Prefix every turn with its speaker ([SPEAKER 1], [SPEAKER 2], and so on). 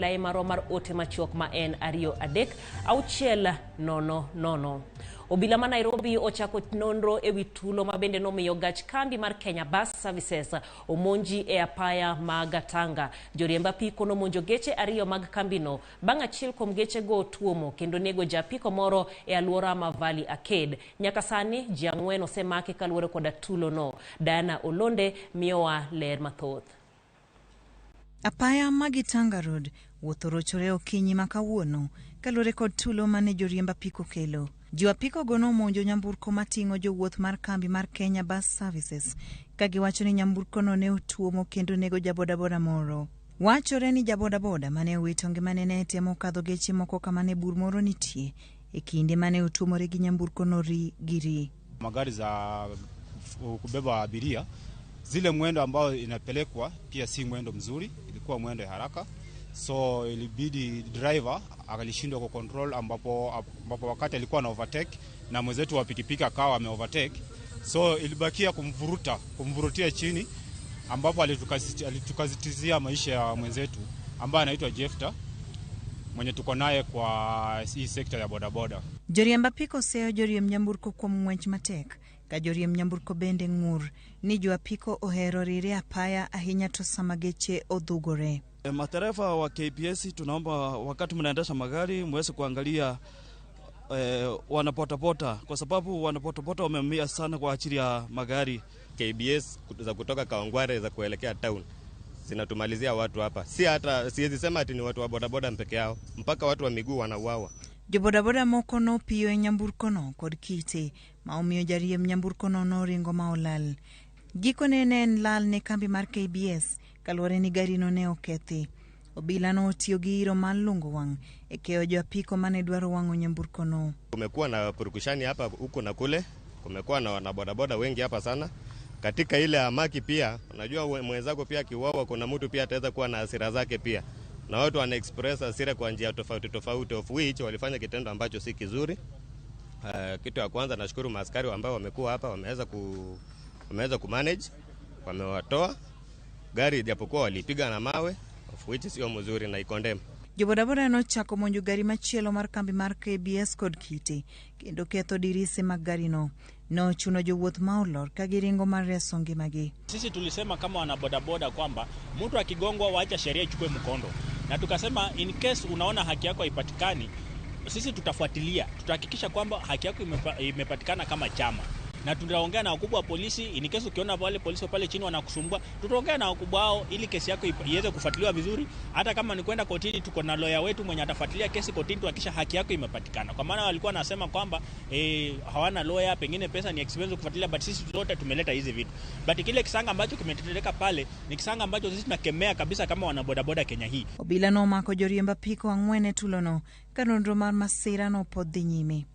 [SPEAKER 1] Lai marwa mar ote machuok ma en 23600. Obila ma Nairobi ochako nonro e wi tulo ma bende nomiyo gach kambi mar Kenya Bus Services omonji e apaya ma Gatanga. Joriemb apiko nomonjo geche ariyo mag kambino bang' achiel kuom gechego tuomo kendo nego ja apiko moro e alwora ma Valley Arcade. Nyaka sani ji 4 osemaki kaluwore koda tulono. Diana Olonde miyowa ler mathoth.
[SPEAKER 2] Apaya ma Gitanga Road wuoth orochore okinyi ma kawuono kaluwore kod tulo mane joriemb apiko kelo. Jo apiko go nomonjo nyamburko mating'o jowuoth mar kambi mar Kenya Bus Services ka giwacho ni nyamburkono ne otuomo kendo nego jabodaboda moro. Wachore ni jabodaboda mane owito ngimane ne temo kadho geche moko kama ne bur moro nitie e kinde mane otuomore gi nyamburkono ri gi ri.
[SPEAKER 3] Magari za kubeba abiria zile mwendo ambao inapelekwa pia si mwendo mzuri, ilikuwa mwendo ya haraka, so ilibidi driver alishindwa ku control, ambapo wakati alikuwa na overtake na mwenzetu wa pikipiki akawa ame overtake, so ilibakia kumvurutia chini, ambapo alitukazitizia maisha ya mwenzetu ambaye anaitwa Jefta mwenye tuko naye kwa hii sekta ya bodaboda.
[SPEAKER 2] Joriemb apiko seyo joriemb nyamburko kuom ng'wech matek ka joriemb nyamburko bende ng'ur ni jo apiko ohero rire apaya ahinya to sama geche odhugore.
[SPEAKER 4] Madereva wa KBS tunaomba wakati mnaendesha magari muweze kuangalia wanapotapota kwa sababu wanapotapota wameumia sana kwa ajili ya magari.
[SPEAKER 5] KBS za kutoka Kawangware za kuelekea town zinatumalizia watu hapa. Si hata siwezi sema ati ni watu wa bodaboda peke yao, mpaka watu wa miguu wanauawa.
[SPEAKER 2] Jobodaboda moko nopiyo e nyamburkono kod kite ma omiyo jariemb nyamburkono noringo ma olal. Gikone ne en lal ne kambi mar KBS kaluwore ni garino ne okethi. Obila notiyo gi iro mar lungo wang' e keyo jo apiko mane dwaro wang'o nyamburkono.
[SPEAKER 5] Kumekuwa na purukushani hapa huku na kule, kumekuwa na wanabodaboda wengi hapa sana. Katika ile amaki pia, unajua mwenzako pia akiuawa, kuna mtu pia ataweza kuwa na hasira zake pia, na watu wana express hasira kwa njia tofauti tofauti, of which walifanya kitendo ambacho si kizuri. Kitu ya kwanza nashukuru maaskari ambao wamekuwa hapa, wameweza kumanage, wamewatoa gari japokuwa walipiga na mawe, of which sio mzuri na i-condemn.
[SPEAKER 2] Jobodaboda nochako monjo gari machielo mar kambi mar KBS kod kite kendo ketho dirise mag garino. Nochuno jowuoth ma olor ka giringo mar reso ngimagi.
[SPEAKER 6] Sisi tulisema kama wanabodaboda kwamba mtu akigongwa waacha sheria ichukue mkondo, na tukasema in case unaona haki yako haipatikani, sisi tutafuatilia, tutahakikisha kwamba haki yako imepatikana kama chama, na tutaongea na wakubwa wa polisi. In case ukiona wale polisi pale chini wanakusumbua, tutaongea na wakubwa wao ili kesi yako iweze kufuatiliwa vizuri. Hata kama ni kwenda kotini, tuko na lawyer wetu mwenye atafuatilia kesi kotini tuhakikisha haki yako imepatikana. Kwa maana walikuwa wanasema kwamba hawana lawyer, pengine pesa ni expensive kufuatilia, but sisi zote tumeleta hizi vitu. But kile kisanga ambacho kimetendeka pale ni kisanga ambacho sisi tunakemea kabisa kama wanabodaboda Kenya hii.
[SPEAKER 2] Obila nomako joriemb apiko 4 e tulono ka nonro mar masira no pod dhi nyime.